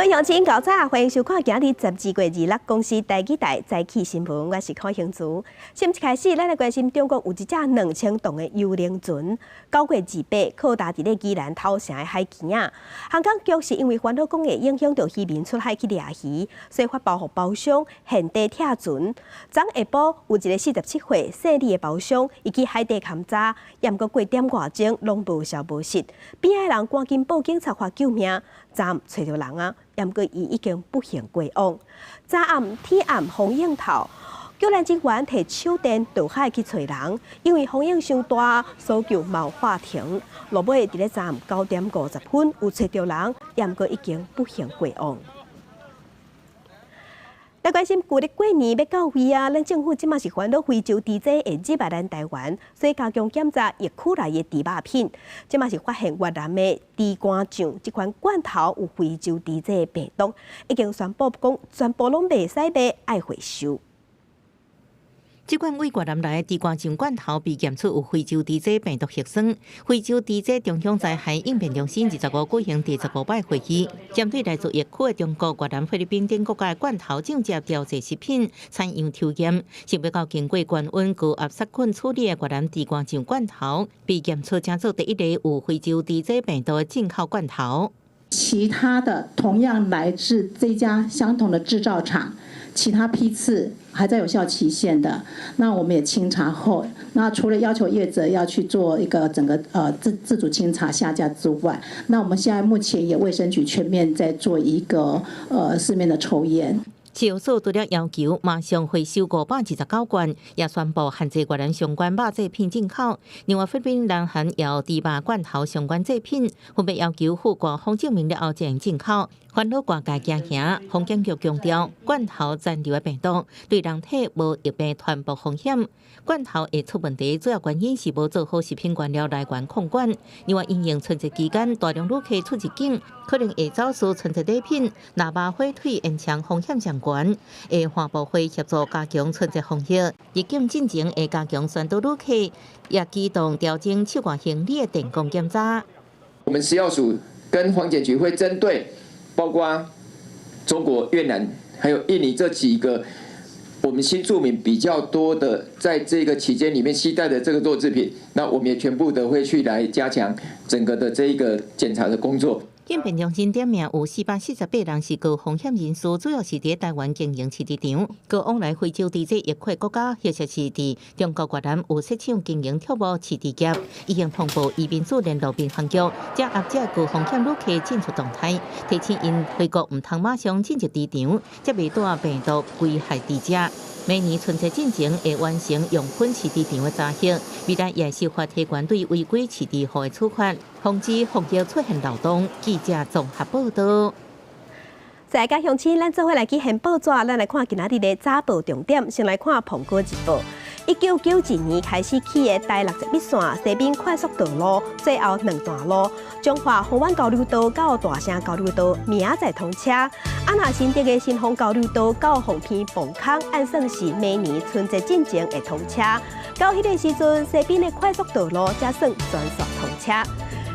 各位鄉親𠢕早，歡迎收看今日12月26公視台語台早起新聞，我是柯興慈。新聞一開始，咱來關心中國有一隻2000噸的郵輪船，9月28靠達佇咧宜蘭頭城的海墘仔。航港局是因為煩惱講會影響著漁民出海去掠魚，所以發包予包商現地拆船。昨下晡有一个47歲姓李的包商，伊去海底勘查，毋過過點外鐘攏無消無息，邊仔的人趕緊報警察發救命，昨暗揣著人啊！毋過伊已經不幸過往。昨暗天暗風湧透，救難人員提手電墮海去揣人，因為風湧傷大，搜救嘛有喊停。落尾佇咧昨暗9點50分有揣著人，毋過已經不幸過往。來關心舊曆過年欲到位啊！咱政府這馬是煩惱非洲豬瘟會入來咱台灣，所以加強檢查疫區內的豬肉品。這馬是發現越南的豬肝醬這款罐頭有非洲豬瘟的病毒，已經宣布講全部攏袂使賣，愛回收。這款對越南來的豬肝醬罐頭被檢出有非洲豬瘟病毒核酸。非洲豬瘟中央災害應變中心25舉行第15擺會議，針對來自疫區的中國、越南、菲律賓等國家的罐頭醬汁調製食品採樣抽驗，想欲到經過高溫高壓殺菌處理的越南豬肝醬罐頭，被檢出成做第一个有非洲豬瘟病毒的進口罐頭。其他的同樣來自這家相同的製造廠，其他批次還在有效期限的，那我們也清查後，那除了要求業者要去做一個整個自主清查下架之外，那我們現在目前也衛生局全面在做一個市面的抽驗。食藥署除了要求馬上回收529罐，也宣布限制越南相關肉製品進口。另外，菲律賓、南韓也有豬肉罐頭相關製品，分別要求附官方證明了後才能進口。煩惱外界驚嚇，防檢局強調，罐頭殘留的病毒對人體無疫病傳播風險。罐頭會出問題，主要原因是無做好食品原料來源控管。另外，因應春節期間大量旅客出入境，可能會走私春節禮品，臘肉火腿延長風險上懸。會環保會協助加強春節防疫，入境進前會加強宣導旅客，也機動調整手掛行李的電光檢查。我們食藥署跟防檢局會針對包括中國、越南還有印尼這幾個我們新住民比較多的，在這個期間裡面攜帶的這個肉製品，那我們也全部都會去來加強整個的這一個檢查的工作。應變中心點名有448人是高風險人士，主要是佇台灣經營市場，閣往來非洲豬瘟疫區國家，或者是佇中國越南有設廠經營畜牧飼豬業，已經通報移民署聯絡民航局，掌握這高風險旅客進出動態，提醒𪜶回國毋通馬上進入豬場，才袂帶病毒危害豬隻。每年春節進前會完成樣本飼豬場的查核，未來也是法提懸對違規飼豬戶的處罰，防止防疫出現漏洞。記者綜合報道。在家鄉親，咱做伙來去掀報紙，咱來看今仔日的早報重點。先來看《蘋果日報》，1992年開始起的台61線西濱快速道路，最後兩段路，彰化豐原交流道到大城交流道，明仔載通車。啊，若新竹的新豐交流道到鳳鼻磅空，按算是明年春節進前會通車。到彼个時陣，西濱的快速道路才算全線通車。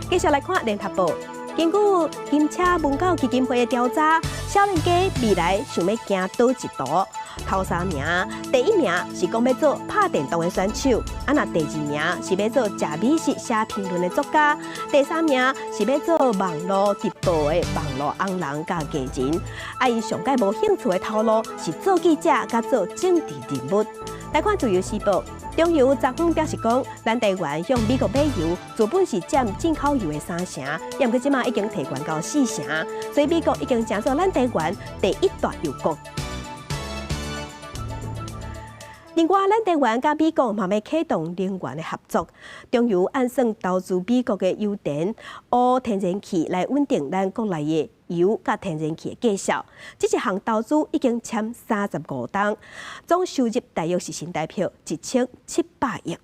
繼續來看《聯合報》。根據金車文教基金會的調查，少年家未來想欲行佗一途？頭三名，第一名是講欲做拍電動的選手，啊若第二名是欲做食美食寫評論的作家，第三名是欲做網路直播的網路紅人佮藝人。啊，𪜶上蓋無興趣的頭路是做記者佮做政治人物。來看《自由時報》，中油昨昏表示講，咱台灣向美國買油，原本是佔進口油的三成，毋過這馬已經提懸到四成，所以美國已經成做咱台灣第一大油國。另外，咱台灣佮美國嘛欲啟動能源的合作，中油按算投資美國的油田、烏天然氣來穩定咱國內的油佮天然氣的價數。這一項投資已經簽35冬，總收入大約是新台幣1700億。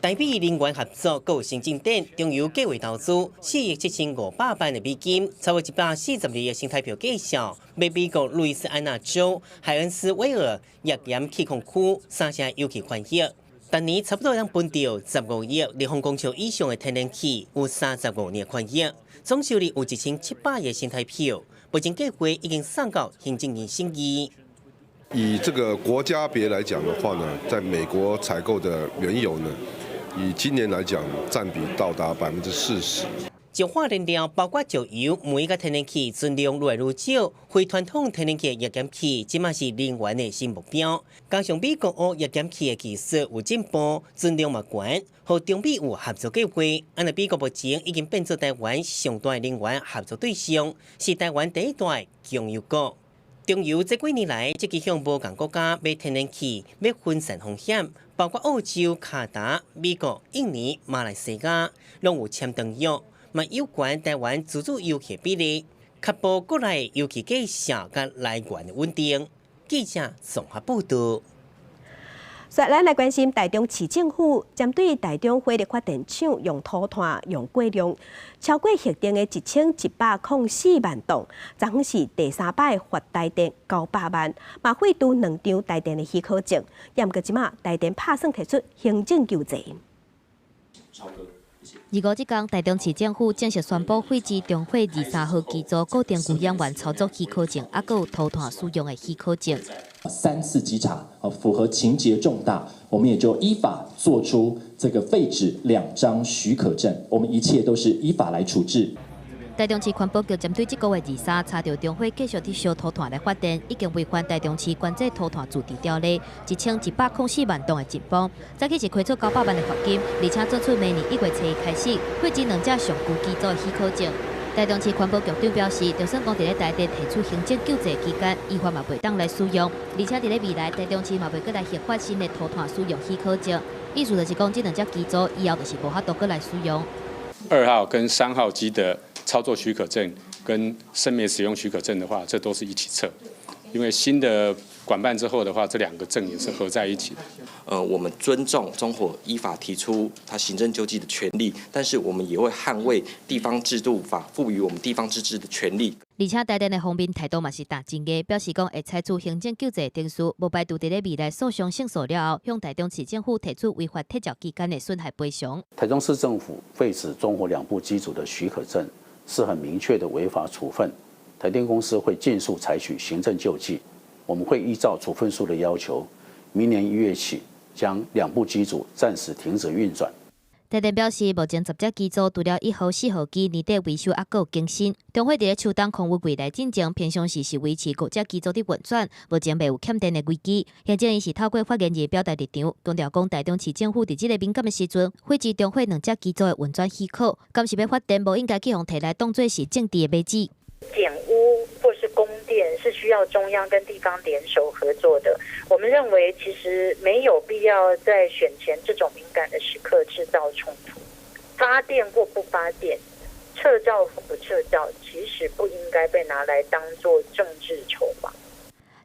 台美能源合作閣有新進展，中油計劃投資4億7500萬的美金，超過142億新台幣價數，買美國路易斯安那州海恩斯威爾頁岩氣礦區三成油氣權益。逐年差不多通分著15億立方公尺以上的天然氣，有35年權益，總收入有1700億新台票。目前計劃已經送到行政院審議。以這個國家別來講的話呢，在美國採購的原油呢，以今年來講佔比到達40%。石化燃料包括石油、煤佮天然氣存量愈來愈少，非傳統天然氣的頁岩氣，這馬是能源的新目標。加上美國烏頁岩氣的技術有進步，存量嘛懸，予中美有合作計劃。按呢美國目前已經變做台灣上大能源合作對象，是台灣第一大供油國。中油這幾年來積極向無仝國家買天然氣，欲分散風險，包括澳洲、卡達、美國、印尼、馬來西亞，攏有簽長約。嘛有關台灣自主油氣比例，確保國內油氣價格佮來源的穩定。記者綜合報導。再咱來關心台中市政府針對台中火力發電廠用塗炭用過量超過核定的1104萬噸，昨昏是第三擺罰台電900萬，嘛廢除兩張台電的許可證。毋過這馬台電拍算提出行政救濟。25這工，台中市政府正式宣布廢止中火23號機組固定牛養員操作許可證，猶閣有塗炭使用的許可證。三次稽查，符合情節重大，我們也就依法做出這個廢止兩張許可證。我們一切都是依法來處置。台中市環保局針對這個月23查著中火繼續佇燒塗炭來發電，已經違反台中市管制塗炭自治條例，1104萬噸的禁放。早起是開出900萬的罰金，而且做出明年1月初1開始廢止兩隻上舊機組的許可證。台中市環保局長表示，就算講佇咧台電提出行政救濟期間，依法嘛袂當來使用，而且佇咧未來台中市嘛袂閣來核發新的塗炭使用許可證。意思就是講，這兩隻機組以後就是無法度閣來使用。 2號跟3號機的操作許可證跟生煤使用許可證的話，這都是一起撤，因為新的管辦之後的話，這兩個證也是合在一起的。我們尊重中火依法提出他行政救濟的權利，但是我們也會捍衛地方制度法賦予我們地方自治的權利。而且台電的方面態度嘛是彈真硬，表示講會採取行政救濟程序，無排除佇咧未來訴訟勝訴了後，向台中市政府提出違法撤照期間的損害賠償。台中市政府廢止中火兩部機組的許可證，是很明確的違法處分，台電公司會盡速採取行政救濟，我們會依照處分書的要求，明年1月起將兩部機組暫時停止運轉。台電表示，目前10隻機組除了1號、4號機年底維修猶閣有更新，中火佇咧秋冬空污季來進前，平常時是維持五隻機組佇運轉，目前未有欠電的危機。行政院是透過發言人表達立場，強調講台中市政府佇這個敏感的時陣，廢止中火兩隻機組的運轉許可，敢是欲發電，無應該去予提來當做是政治的靶子。減污或是供電是需要中央跟地方聯手合作的。我們認為其實沒有必要在選前這種敏感的時刻製造衝突。發電或不發電，撤照或不撤照，其實不應該被拿來當作政治籌碼。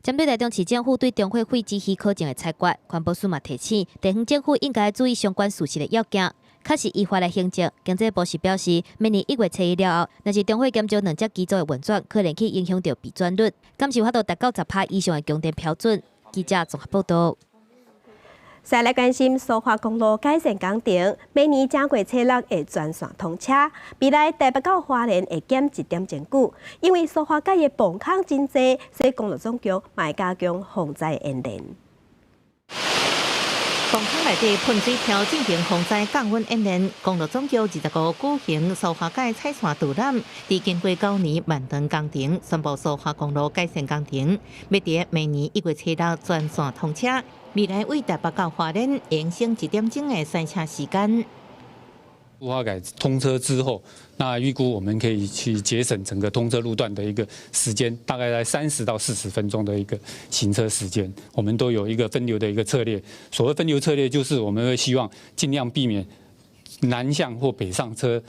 針對台中市政府對中火廢止許可證的裁決，環保署嘛提醒，地方政府應該注意相關事實的要件。確實依法來行政。經濟部是表示，明年1月初1了後，若是中火減少兩隻機組的運轉，可能去影響著備轉率，敢是有法度達到10%以上的供電標準。記者綜合報導。再來關心蘇花公路改善工程，明年正月初六會全線通車。未來台北到花蓮會減一點鐘久，因為蘇花改的崩空真濟，所以公路總局嘛會加強防災演練。崩空內底噴水柱進行防災降溫演練，公路總局25舉行蘇花改彩線導覽，佇經過9年漫長工程，宣布蘇花公路改善工程，欲佇明年1月初6全線通車。未來對台北到花蓮，會省一點鐘的塞車時間。蘇花改通車之後，那預估我們可以去節省整個通車路段的一個時間，大概在30到40分鐘的一個行車時間。我們都有一個分流的一個策略。所謂分流策略，就是我們會希望盡量避免南向或北上車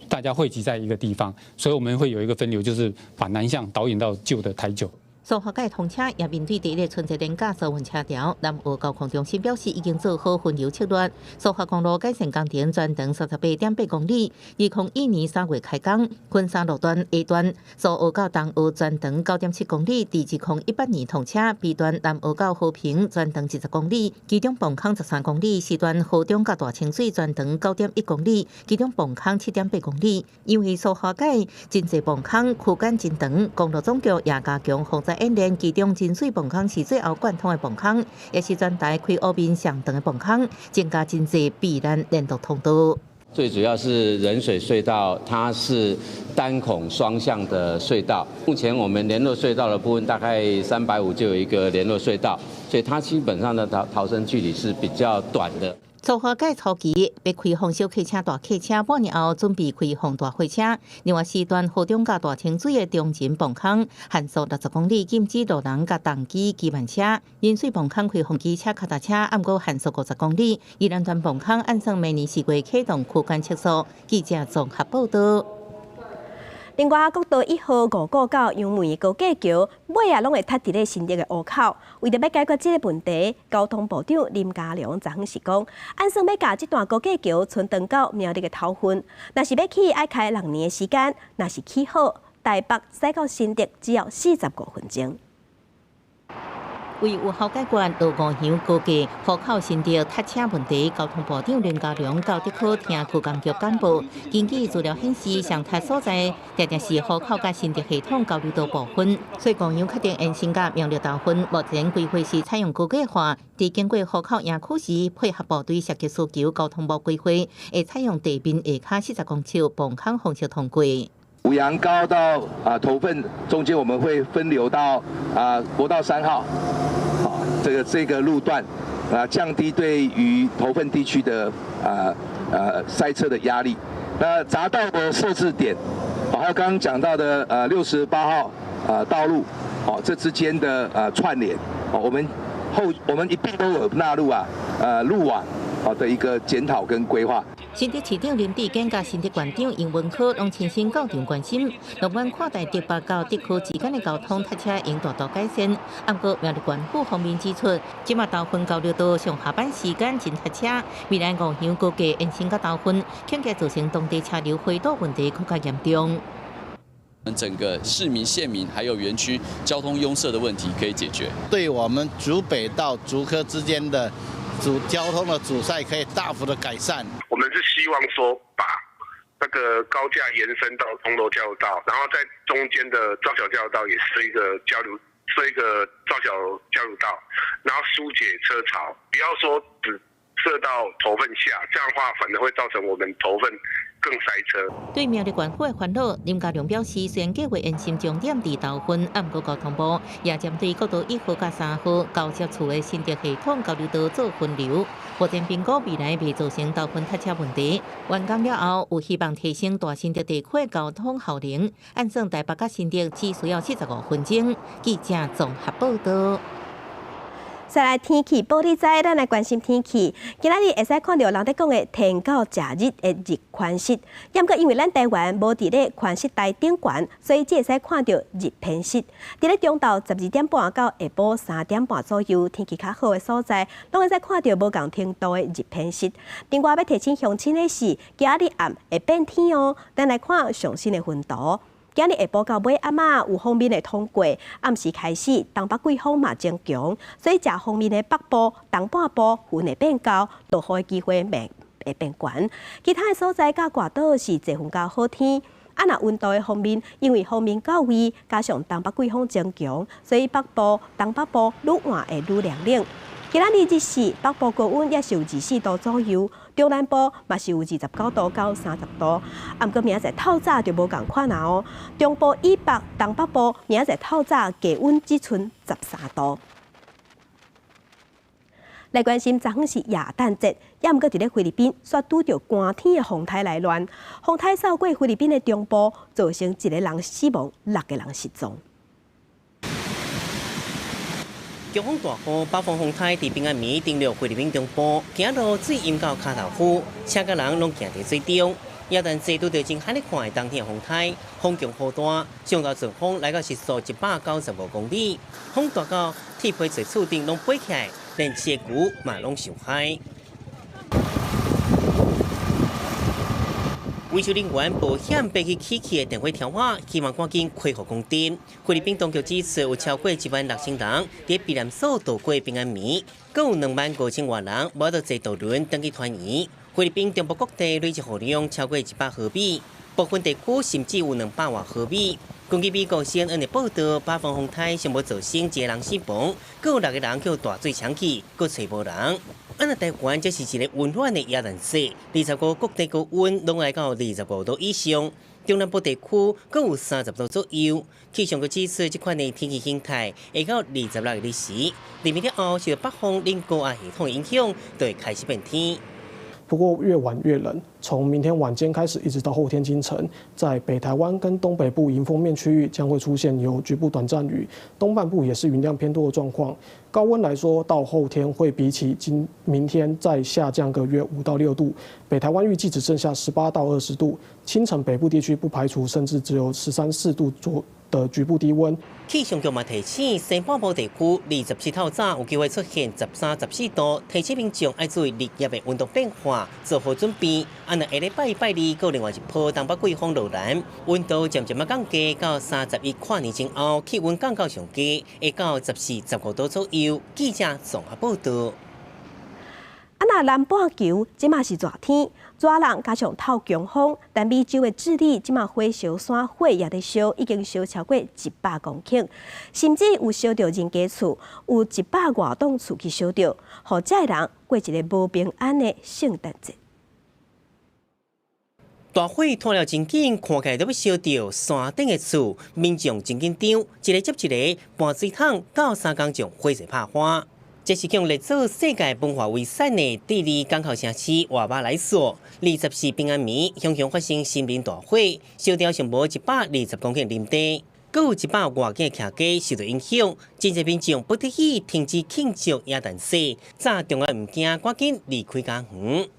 大家匯集在一個地方，所以我們會有一個分流，就是把南向導引到舊的台九。蘇花改通車也面對第一个春節連假疏運車潮，南澳交控中心表示已經做好分流策略。蘇花公路改善工程全長38.8公里，2001年3月開工，分三路段 A 段蘇澳到東澳全長9.7公里，佇2018年通車；B 段南澳到和平全長20公里，其中磅空13公里；C 段河中到大清水全長9.1公里，其中磅空7.8公里。因為蘇花改真濟磅空區間真長，公路總局也加強防災演練，其中真水磅空是最後貫通的磅空，也是全台開烏面上長的磅空，增加真濟避難聯絡通道。最主要是仁水隧道，它是單孔雙向的隧道。目前我們聯絡隧道的部分大概350就有一個聯絡隧道，所以它基本上的逃生距離是比較短的。蘇花改初期欲開放小客車、大客車，半年後準備開放大貨車。另外四段河中佮大清水的中前磅空限速60公里，禁止路人佮重機、機慢車。仁水磅空開放機車、腳踏車，毋過限速50公里。宜蘭段磅空按算明年4月啟動區間測速。記者綜合報導。另外，國道1號五股到楊梅的高架橋，尾仔攏會塞佇咧新竹的湖口。為著欲解決這個問題，交通部長林佳龍昨昏是講，按算欲共這段高架橋伸長到苗栗的頭份，若是欲起愛開6年的時間，若是起好，台北駛到新竹只要45分鐘。為有效解決羅五鄉高架湖口新竹塞車問題，交通部長林佳龍到竹科聽區工局簡報，根據資料顯示，上塞所在常常是湖口佮新竹系統交流道部分，所以五鄉確定延伸到苗栗頭份。目前規劃是採用高架化，佇經過湖口營區時，配合部隊設計需求，交通部規劃會採用地面下跤40公尺磅空方式通過。五楊高到頭份中間，我們會分流到國道3號，好，這個路段降低對於頭份地區的塞車的壓力。那匝道的設置點，還有剛剛講到的68號道路，哦，這之間的串聯，我們一併都有納入路網的一個檢討跟規劃。新竹市長林智堅佮新竹縣長英文科攏親身到場關心，樂觀看待竹北到竹科之間的交通塞車應大大改善。毋過苗栗縣府方面指出，這馬頭份交流道上下班時間真塞車，未來五鄉高架延伸到頭份，恐驚造成當地車流回堵問題閣較嚴重。整個市民、縣民還有園區交通壅塞的問題可以解決，對我們竹北到竹科之間的交通的阻塞可以大幅的改善。我們是希望說把那個高架延伸到銅鑼交流道，然後在中間的造橋交流道也設一個交流，設一個造橋交流道，然後疏解車潮，不要說只設到頭份下，這樣的話反而會造成我們頭份更塞車。對苗栗縣府的煩惱，林佳龍表示，雖然計劃延伸終點佇頭份，毋過交通部也針對國道1號佮3號交接處的新竹系統交流道做分流。目前評估未來袂造成頭份塞車問題。完工了後，有希望提升大新竹地區的交通效能。按算台北佮新竹只需要45分鐘。記者綜合報導。再來天氣，報你知，咱來關心天氣。今仔日會使看著人咧講的天狗食日的日環食，毋過因為咱台灣無佇咧環食帶頂懸，所以只會使看著日偏食。佇咧中晝12點半到下晡3點半左右，天氣較好的所在，攏會使看著無仝程度的日偏食。另外欲提醒鄉親的是，今仔日暗會變天哦。咱來看上新的雲圖。今日下晡到尾暗仔有鋒面的通過，暗時開始東北季風嘛增強，所以這方面的北部、東半部雲會變厚，落雨的機會會變懸。其他的所在佮外島是濟雲較好天。啊，若溫度的方面，因為鋒面到位，加上東北季風增強，所以北部、東北部愈晚會愈涼冷。今仔日日時，北部高溫也是有24度左右，中南部嘛是有29度到30度。啊，毋過明仔載透早就無仝款啊哦。中部以北、東北部明仔載透早低溫只賰13度。來關心，昨昏是耶誕節，也毋過佇咧菲律賓，煞拄著寒天的風颱來亂，風颱掃過菲律賓的中部，造成一個人死亡，6個人失蹤。強風大雨，北風風颱佇平安暝登陸菲律賓中部，行路水淹到跤頭膚，車佮人攏行佇水中。耶誕節拄著真罕咧看的冬天風颱，風強雨大，上大陣風來到時速195公里，風大到鐵皮厝厝頂攏飛起來，連車龜嘛攏受害。維修人員冒險爬去起去的電火柱仔，希望趕緊恢復供電。菲律賓當局指出，有超過1.6萬人佇避難所度過平安暝，閣有2萬5千外人無法度坐渡輪轉去團圓。菲律賓中部各地累積雨量超過100毫米，部分地區甚至有200外毫米。根據美國 CNN 的報導，八方風颱上無造成一個人死亡，閣有六個人予大水沖去，閣揣無人。啊若台灣這是一个溫暖的耶誕節，25各地高溫攏來到25度以上，中南部地區閣有30度左右。氣象局指出，這款的天氣形態會到26日時，黎明了後受北風冷高壓系統影響，就會開始變天。不過越晚越冷，從明天晚間開始，一直到後天清晨，在北台灣跟東北部迎風面區域將會出現有局部短暫雨，東半部也是雲量偏多的狀況。高溫來說，到後天會比起今明天再下降個約5到6度。北台灣預計只剩下18到20度，清晨北部地區不排除甚至只有13、14度左右的局部低溫。氣象局嘛提醒，西半部地區27透早有機會出現13、14度，提醒民眾愛注意日夜的溫度變化，做好準備。啊，若下禮拜一、拜二，閣另外一波東北季風落來，溫度漸漸仔降低到31跨年前後，氣溫降到上低，會到14、15度左右。記者綜合報導。啊，若南半球這馬是熱天，熱人加上透強風，南美洲的智利這馬火燒山火也佇燒，已經燒超過100公頃，甚至有燒著人家厝，有100外棟厝去燒著，予遮的人過一个無平安的聖誕節。大火拖了真緊，看起來都欲燒著山頂的厝，民眾真緊張，一个接一个搬水桶到三工將火勢拍花。這是共列做世界文化遺產的智利港口城市瓦巴萊索，24平安暝，雄雄發生森林大火，燒掉上無120公頃林地，閣有100外間徛家受到影響，真濟民眾不得已停止慶祝耶誕節，炸重要物件趕緊離開家園。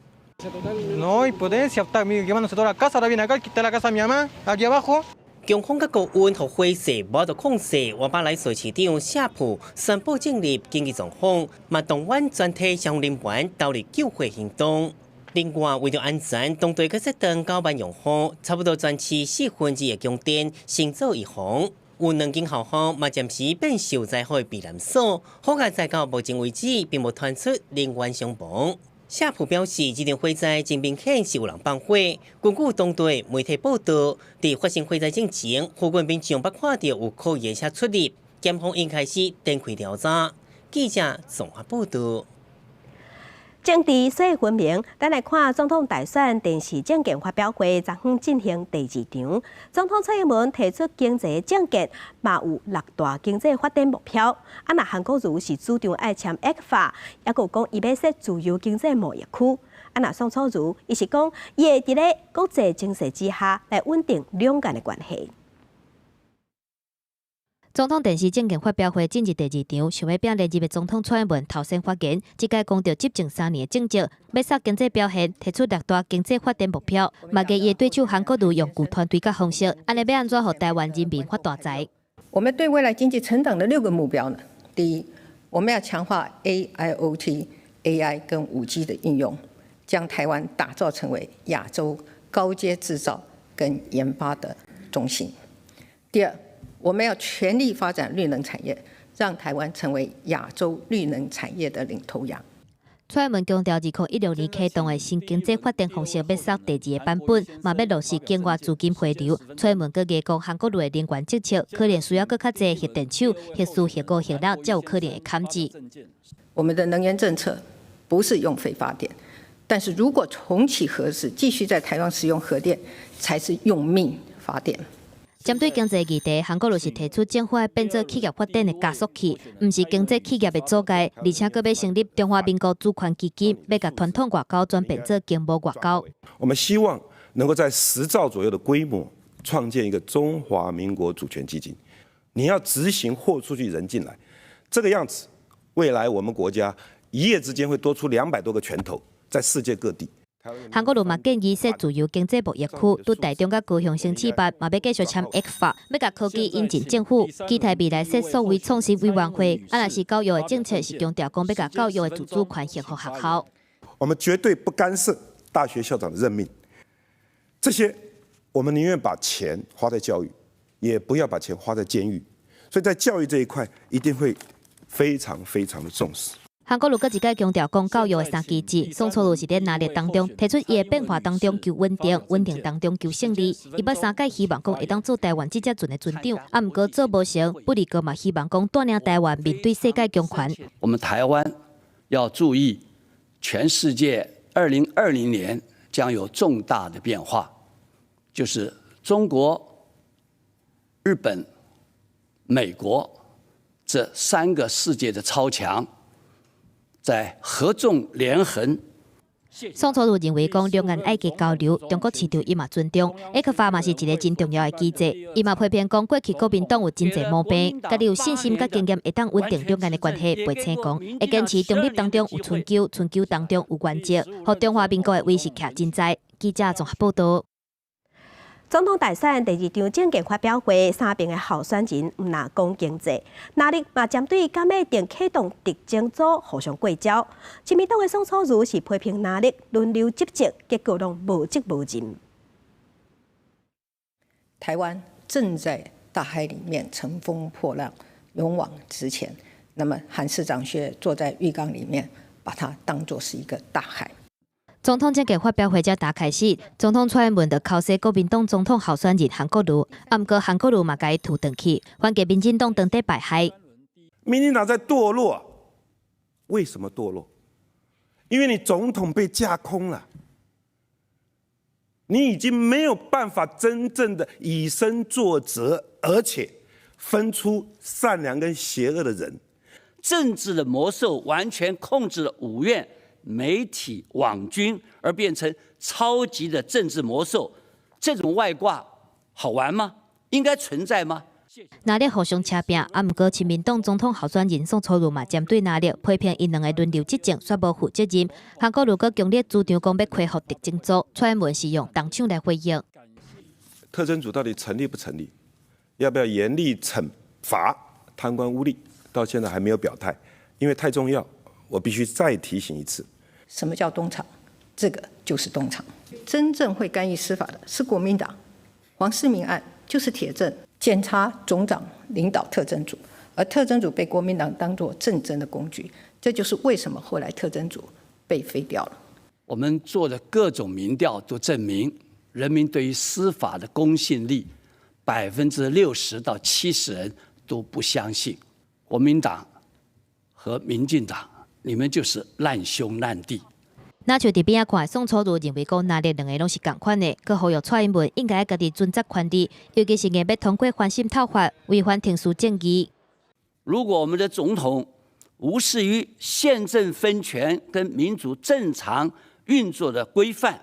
No impotencia, está quemándose toda la casa, ahora viene acá, está la casa de mi mamá, aquí abajo. 強風佮高溫，予火勢無法度控制。瓦巴萊索市長謝普宣布進入緊急狀況，嘛動員全體消防人員投入救火行動。另外，為著安全，當地閣切斷9萬用戶，差不多全市1/4的供電先做預防。有兩間學校嘛暫時變受災戶的避難所，好在到目前為止，並無傳出人員傷亡。謝普表示，這場火災真明顯是有人放火。根據當地媒體報導，佇發生火災之前，附近民眾捌看著有可疑車出入，檢方已開始展開調查。記者綜合報導。政治說分明，咱來看總統大選電視政見發表會，昨昏進行第二場。總統蔡英文提出經濟政見，嘛有六大經濟發展目標。啊，若韓國瑜是主張愛簽 ECFA，猶閣講伊欲設自由經濟貿易區。啊，若宋楚瑜，伊是講伊會佇咧國際情勢之下來穩定兩岸的關係。總統電視政見發表會進入第二場，想欲拼連任的總統蔡英文頭先發言，這擺講著執政3年的政績，欲殺經濟表現，提出六大經濟發展目標，嘛共伊的對手韓國瑜用舊團隊佮方式，按呢欲按怎予臺灣人民發大財？我們對未來經濟成長的六個目標呢？第一，我們要強化 AIoT、AI 跟5G 的應用，將臺灣打造成為亞洲高階製造跟研發的中心。第二，我們要全力發展綠能產業，讓臺灣成為亞洲綠能產業的領頭羊。蔡英文強調，2016年啟動的新經濟發展方式欲殺第二個版本，嘛欲落實境外資金回流。蔡英文閣硬講韓國瑜的能源政策，可能需要閣較濟核電廠、核四、核五、核六，才有可能會堪治。我們的能源政策不是用廢發電，但是如果重啟核四，繼續在台灣使用核電，才是用命發電。針對經濟議題，韓國瑜是提出政府愛變做企業發展的加速器，毋是經濟企業的阻礙，而且閣欲成立中華民國主權基金，欲共傳統外交轉變做經貿外交。我們希望能夠在10兆左右的規模，創建一個中華民國主權基金。你要執行貨出去人進來，這個樣子，未來我們國家一夜之間會多出200多個拳頭在世界各地。韓國瑜嘛建議設自由經濟貿易區，對台中佮高雄先試辦，嘛欲繼續簽 ECFA，欲共科技引進政府，期待未來設數位創新委員會。啊，若是教育的政策是強調講欲共教育的自主權還予學校。我們絕對不干涉大學校長的任命，這些我們寧願把錢花在教育，也不要把錢花在監獄。所以在教育這一塊，一定會非常非常的重視。韓國瑜閣一擺強調講教育的三機制，宋楚瑜是佇拿捏當中提出伊的變化當中求穩定，穩定當中求勝利。伊捌三擺希望講會當做台灣這隻船的船長，啊，毋過做無成，不離哥嘛希望講帶領台灣面對世界強權。我們台灣要注意，全世界2020年將有重大的變化，就是中國、日本、美國這三個世界的超強。在合縱連橫。宋楚瑜認為講兩岸愛加交流，中國市場伊嘛尊重，ECFA 嘛是一个真重要的機制。伊嘛批評講過去國民黨有真濟毛病，家己有信心佮經驗會當穩定兩岸的關係，袂成功。會堅持中立當中有春秋，春秋當中有原則，予中華民國的威勢徛真在。記者綜合報導。總統大選第二場政見發表會，三邊的候選人毋但講經濟，藍綠嘛針對敢欲定啟動特偵組互相過招。親民黨的宋楚瑜是批評藍綠輪流執政，結果攏無責無任。台灣正在大海裡面乘風破浪，勇往直前。那麼韓市長卻坐在浴缸裡面，把它當作是一個大海。總統政見發表會才打開始，總統蔡英文就剾洗國民黨總統候選人韓國瑜，啊，毋過韓國瑜嘛共伊吐轉去，反擊民進黨當地敗害。民進黨在墮落，為什麼墮落？因為你總統被架空了，你已經沒有辦法真正的以身作則，而且分出善良跟邪惡的人。政治的魔獸完全控制了五院、媒體、網軍，而變成超級的政治魔獸，這種外掛好玩嗎？應該存在嗎？藍綠互相車拚，啊，毋過親民黨總統候選人宋楚瑜嘛，針對藍綠批評𪜶兩个輪流執政，煞無負責任。韓國瑜閣強烈主張講欲恢復特偵組，蔡英文是用銅槍來回應。特偵組到底成立不成立？要不要嚴厲懲罰貪官污吏？到現在還沒有表態，因為太重要，我必須再提醒一次。什麼叫東廠？這個就是東廠。真正會干預司法的是國民黨，黃世銘案就是鐵證。檢察總長領導特偵組，而特偵組被國民黨當作政爭的工具，這就是為什麼後來特偵組被廢掉了。我們做的各種民調都證明，人民對於司法的公信力，60%到70%人都不相信。國民黨和民進黨，你們就是難兄難弟。若像佇邊仔看，宋楚瑜認為講藍綠兩个攏是仝款的，閣呼籲蔡英文應該家己準則權力，尤其是硬欲通過反滲透法，違反程序正義。如果我們的總統無視於憲政分權跟民主正常運作的規範，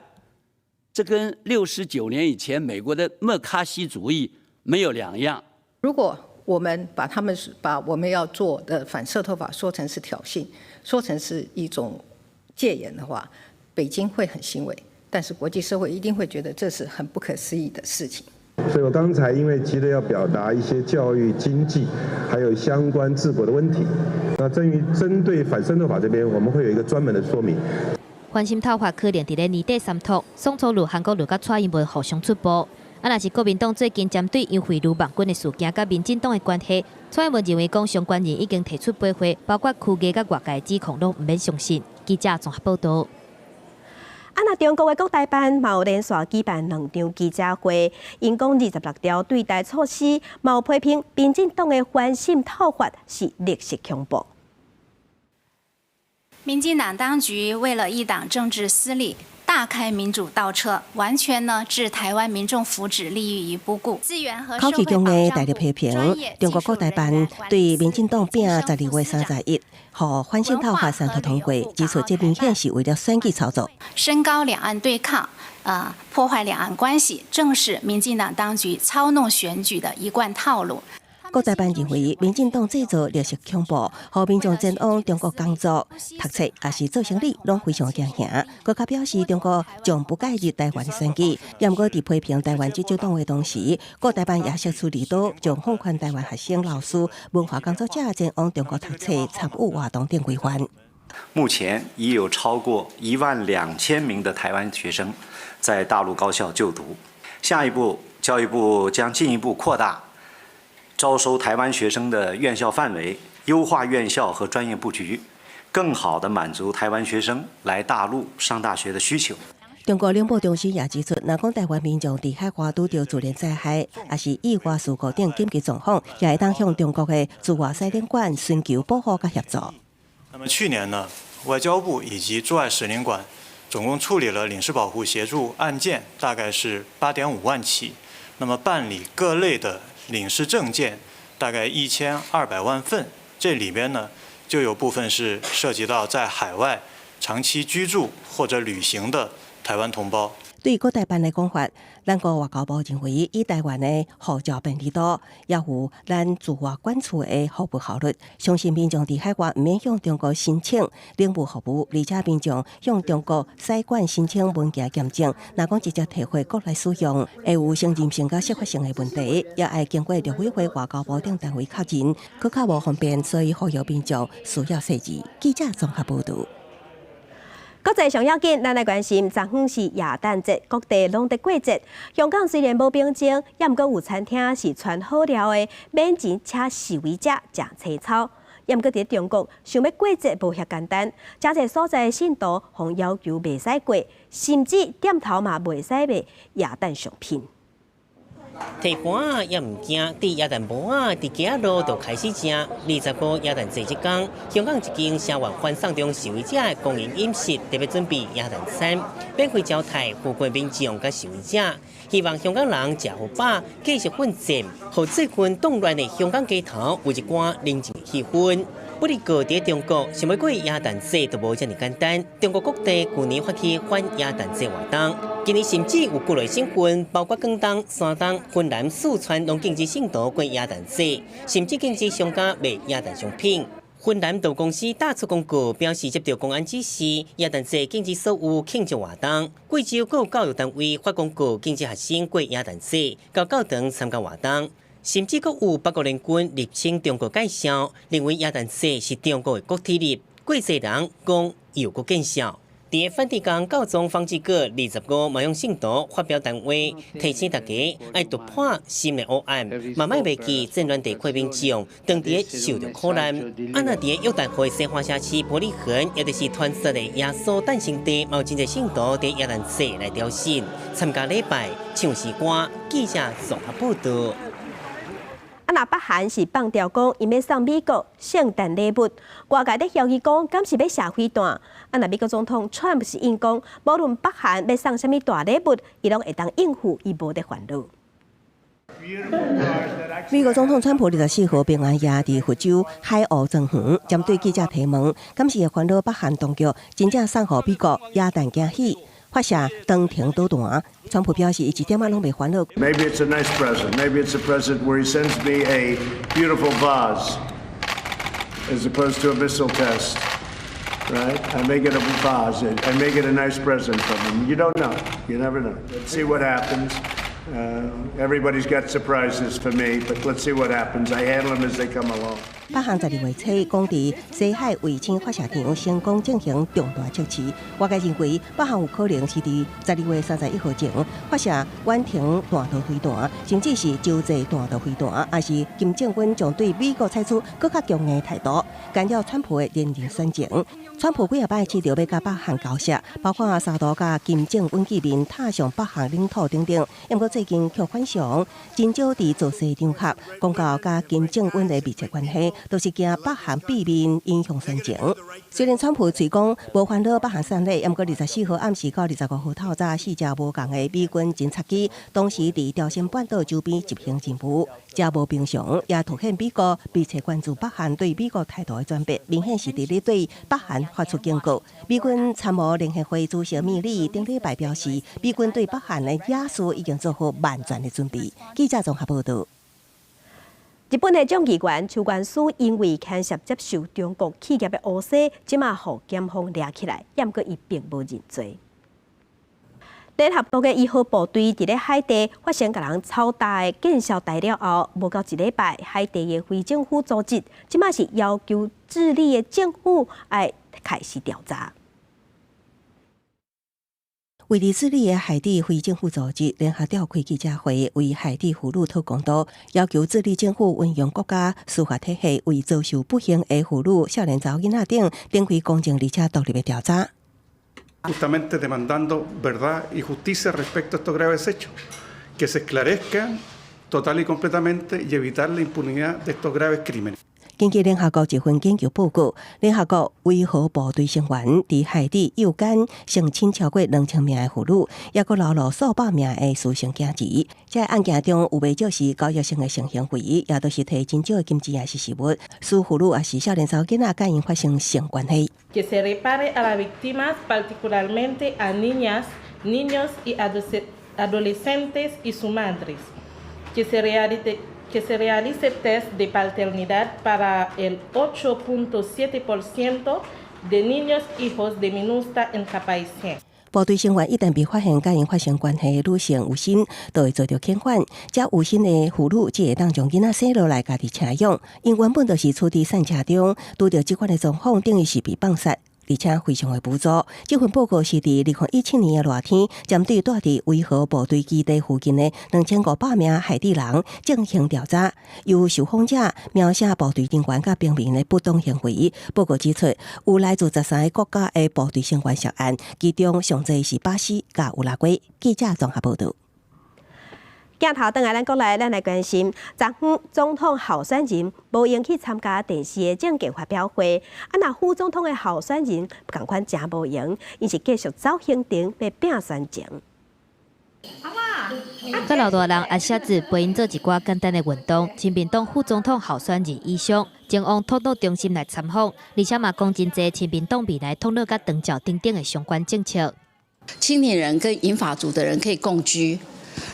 這跟69年以前美國的麥卡錫主義沒有兩樣。如果我們把他們把我們要做的反滲透法說成是挑釁，說成是一種戒嚴的話，北京會很欣慰，但是國際社會一定會覺得這是很不可思議的事情。所以我剛才因為急著要表達一些教育、經濟，還有相關治國的問題，那至於針對反滲透法這邊，我們會有一個專門的說明。反滲透法可能佇咧年底三讀，宋楚瑜、韓國瑜佮蔡英文互相出步。啊，若是國民黨最近針對楊惠如網軍的事件，佮民進黨的關係，蔡英文認為講相關人已經提出駁回，包括區內佮外界指控攏毋免相信。記者綜合報導。啊，若中國的國台辦嘛有連續舉辦兩場記者會，𪜶講26條對台措施，嘛有批評民進黨的反滲透法是綠色恐怖。民進黨當局為了一黨政治私利，大開民主倒車，完全呢置台灣民眾福祉利益於不顧。資源和口氣強硬，大力批評中國國台辦對民進黨拚12月31，予反滲透法三讀通過，指出這明顯是為了選舉操作。升高兩岸對抗，破壞兩岸關係，正是民進黨當局操弄選舉的一貫套路。國台辦認為，民進黨製造綠色恐怖，予民眾前往中國工作、讀冊，抑是做生理，攏非常驚嚇。閣較表示，中國將不介入台灣的選舉。毋過佇批評台灣執政黨的同時，國台辦也釋出利多，將放寬台灣學生、老師、文化工作者前往中國讀冊、參與活動等規範。目前已有超過1萬2千名的台灣學生在大陸高校就讀。下一步，教育部將進一步擴大招收台灣學生的院校範圍，優化院校和專業布局，更好地滿足台灣學生來大陸上大學的需求。中國領播中心也指出，若講台灣民眾佇海外拄著自然災害，抑是意外事故等緊急狀況，也會當向中國的駐外使領館尋求保護佮協助。那麼去年呢，外交部以及駐外使領館總共處理了領事保護協助案件，大概是8.5萬起。那麼辦理各類的領事證件，大概1200萬份。這裡邊呢，就有部分是涉及到在海外長期居住或者旅行的台灣同胞。對國台辦的講法，咱國外交部認為，以台灣的護照便利度，也有咱駐外館處的服務效率，相信民眾佇海外毋免向中國申請領務服務，而且民眾向中國使館申請文件驗證，若講直接提回國內使用，會有承認性佮適法性的問題，也愛經過陸委會、外交部等單位確認，閣較無方便，所以呼籲民眾需要細緻。記者綜合報導。國際上要緊，咱來關心，昨昏是耶誕節，各地攏佇過節。香港雖然無平靜，也毋過有餐廳是傳好料的，免錢請示威者食青草。也毋過佇中國，想欲過節無遐簡單，誠濟所在信徒予要求袂使過，甚至店頭嘛袂使賣耶誕商品。提盤仔也毋驚，佇耶誕晡仔，佇街仔路就開始食。25耶誕節這工，香港一間聲援反送中示威者的公營飲食特別準備耶誕餐，免費招待附近民眾佮示威者，希望香港人食予飽，繼續奮戰，予最近動亂的香港街頭有一寡寧靜的氣氛。不過，佇中國，想欲過耶誕節都無遮爾簡單。中國各地舊年發起反耶誕節活動，今年甚至有幾个省份，包括廣東、山東、雲南、四川，攏禁止信徒過耶誕節，甚至禁止商家賣耶誕商品。雲南道公司打出公告，表示接到公安指示，耶誕節禁止所有慶祝活動。貴州各教育單位發公告，禁止學生過耶誕節，到教堂參加活動。甚至閣有八國聯軍入侵中國界線，認為耶誕節是中國的國體日，過節人講又閣見笑。佇梵蒂岡教宗方濟各25嘛向信徒發表談話，提醒大家愛突破心的黑暗，嘛莫袂記戰亂地區民眾當佇受著苦難。啊，若佇約旦河西岸城市伯利恆，也就是傳說的耶穌誕生地，嘛有真濟信徒佇耶誕節來朝聖、參加禮拜、唱詩歌。記者綜合報導。啊，若北韓是放調講，𪜶欲送美國聖誕禮物，外界咧枵疑講，敢是欲射飛彈？啊，若美國總統川普是應講，無論北韓欲送啥物大禮物，伊攏會當應付，伊無咧煩惱。美國總統川普24號平安夜佇佛州海湖莊園，針對記者提問，敢是會煩惱北韓當局真正送予美國耶誕驚喜，發射長程導彈。川普表示，伊一點仔攏袂煩惱。 Maybe it's a nice present. Maybe it's a present where he sends me a beautiful vase, as opposed to a missile test. Right? I may get a vase. I may get a nice present from him. You don't know. You never know. Let's see what happens. Everybody's got surprises for me, but let's see what happens. I handle them as they come along. 北韓12月初講佇西海衛星發射場成功進行重大測試，外界認為北韓有可能是佇12月31號前發射遠程彈道飛彈，甚至是洲際彈道飛彈，抑是金正恩將對美國採取閣較強硬的態度，干擾川普的連任選情。川普幾仔擺試著欲佮北韓交涉，包括三度佮金正恩見面，踏上北韓領土等等。毋過最近卻反常，真少佇造勢場合講到佮金正恩的密切關係，都是驚北韓變面影響選情。雖然川普喙講無煩惱北韓送禮，毋過24號暗時到25號透早，四架無仝的美軍偵察機同時佇朝鮮半島周邊執行任務，這無平常，也凸顯美國密切關注北韓對美國態度的轉變，明顯是佇咧對北韓發出警告。美軍參謀聯合會主席米利頂禮拜表示，美軍對北韓的野事已經做好萬全的準備。記者綜合報導。日本的眾議員秋元司因為牽涉接受中國企業的烏紗，這馬予檢方掠起來，毋過伊並無認罪。聯合國的維和部隊佇咧海地發生共人操刀的見硝台了後，無夠一禮拜，海地的非政府組織這馬是要求智利的政府愛開始調查。位佇智利的海地非政府組織聯合召開記者會，為海地婦女討公道，要求智利政府運用國家司法體系，為遭受不幸的婦女、少年查某囡仔等展開公正而且獨立的調查。 Justamente demandando verdad y justicia respecto a estos graves hechos, que se esclarezcan total y completamente y evitar la impunidad de estos graves crímenes. 根據聯合國一份研究報告，聯合國維和部隊成員佇海地誘姦性侵超過2000名的婦女，抑閣流落數百名的私生囝兒。這案件中有袂少是交易性的性行為，也都是提真少的金錢抑是食物，使婦女抑是少年查某囡仔佮𪜶發生性關係。 Que se repare a las víctimas, particularmente a niñas, niños y adolescentes y sus madres. Que se realice test de paternidad para el 8.7% de niños hijos de MINUSTAH en Cap-Haïtien。部隊成員一旦被發現佮𪜶發生關係的女性有身，就會遭著遣返。這有身的婦女只會當將囡仔生落來，家己請養。𪜶原本就是處佇散車中，拄著這款的狀況，等於是被放殺。而且非常的無助。這份報告是佇2017年的熱天，針對蹛佇維和部隊基地附近的2500名海地人進行調查，由受訪者描寫部隊人員佮平民的不當行為。報告指出，有來自13個國家的部隊成員涉案，其中上濟是巴西佮烏拉圭。記者綜合報導。鏡頭轉來咱國內，咱來關心，昨昏總統候選人無閒去參加電視的政見發表會，啊，若副總統的候選人仝款誠無閒，𪜶是繼續走行程欲拼選情。佮老大人阿寫字陪𪜶做一寡簡單的運動，親民黨副總統候選人以上前往托老中心來參訪，而且嘛講真濟親民黨未來托老佮長照等等的相關政策。青年人跟銀髮族的人可以共居。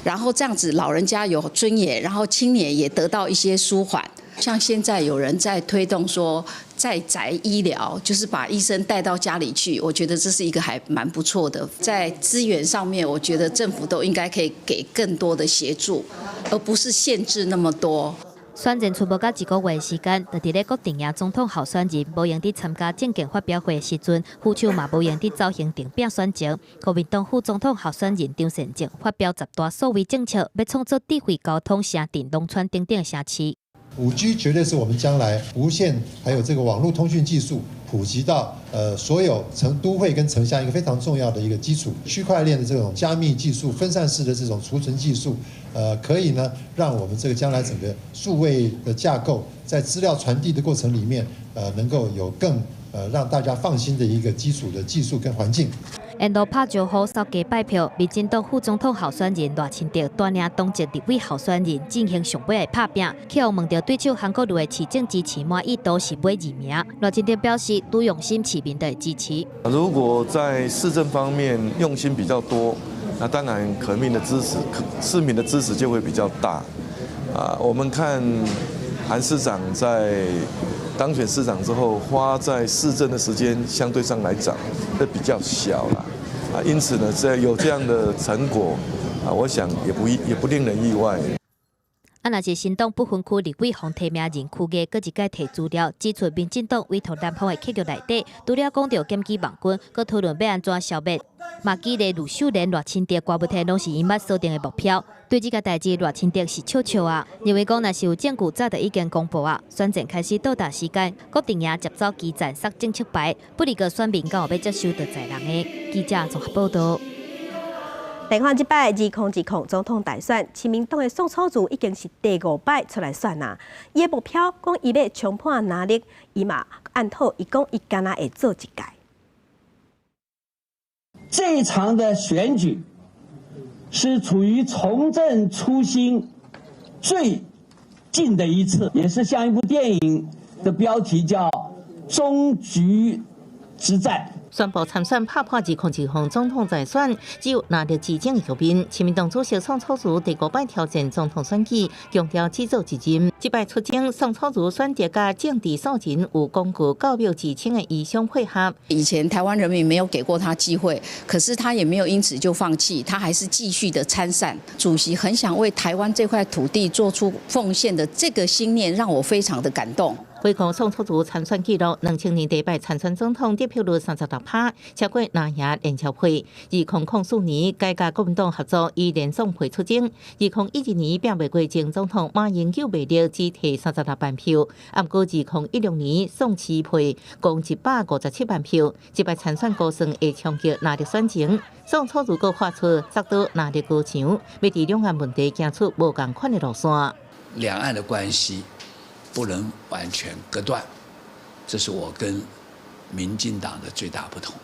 然後這樣子，老人家有尊嚴，然後青年也得到一些舒緩。像現在有人在推動說在宅醫療，就是把醫生帶到家裡去，我覺得這是一個還蠻不錯的。在資源上面，我覺得政府都應該可以給更多的協助，而不是限制那麼多。選戰賰無夠一個月時間，就佇咧各陣營總統候選人無閒佇參加政見發表會的時陣，副手嘛無閒佇走行程拼選情。國民黨副總統候選人張善政發表10大數位政策，欲創造智慧交通城鎮、農村等等的城市。 5G 絕對是我們將來無線還有這個網絡通訊技術普及到所有城都會跟城鄉一個非常重要的一個基礎。區塊鏈的這種加密技術、分散式的這種儲存技術，可以呢讓我們這個將來整個數位的架構在資料傳遞的過程裡面，能夠有更讓大家放心的一個基礎的技術跟環境。沿路拍招呼、掃街拜票，民進黨副總統候選人賴清德帶領黨籍立委候選人進行上尾的拍拚，去予問著對手韓國瑜的市政支持滿意度是尾二名。賴清德表示，愈用心市民就會支持。如果在市政方面用心比較多，那當然可民的支持，市民的支持就會比較大。啊，我們看韓市長在當選市長之後，花在市政的時間相對上來講會比較小了，啊，因此呢，這有這樣的成果，啊，我想也不令人意外。啊，若是新黨不分區立委予提名人區嘅，閣一擺提資料指出，民進黨委託南方的契約內底，除了講著檢舉網軍，閣討論欲按怎消滅。馬基的呂秀蓮、賴清德、郭文天攏是𪜶捌鎖定的目標。對這個代誌，賴清德是笑笑啊，認為講若是有證據，早就已經公布啊。選戰開始倒數時間，各陣營接走基層撒政策牌，不離個選民敢有欲接受就在人的。記者綜合報道。來看這擺2020總統大選，親民黨的宋楚瑜已經是第五擺出來選啦。伊的目標講伊欲衝破藍綠，伊嘛按妥伊講伊敢若會做一屆。這場的選舉是處於從政初心最近的一次，也是像一部電影的標題叫《終局之戰》。宣布參選拍破2020總統大選，只有藍綠之爭的局面。親民黨主席宋楚瑜第五擺挑戰總統選舉，強調只做一任。這擺出征，宋楚瑜選擇佮政治素人有廣告教廟之稱的醫生配合。以前台灣人民沒有給過他機會，可是他也沒有因此就放棄，他還是繼續的參賽。主席很想為台灣這塊土地做出奉獻的這個心念，讓我非常的感動。回顧宋楚瑜參選記錄，2000年第一擺參選總統得票率36%，超過藍營連翹配。2004年改佮國民黨合作，以連宋配出征。2012年拼袂過前總統馬英九袂力，只提36萬票。毋過2016年宋徐配共157萬票，這擺參選估算會衝擊藍綠選情。宋楚瑜閣發出砸倒藍綠高牆，欲佇兩岸問題行出無仝款的路線。兩岸的關係不能完全割斷，這是我跟民進黨的最大不同。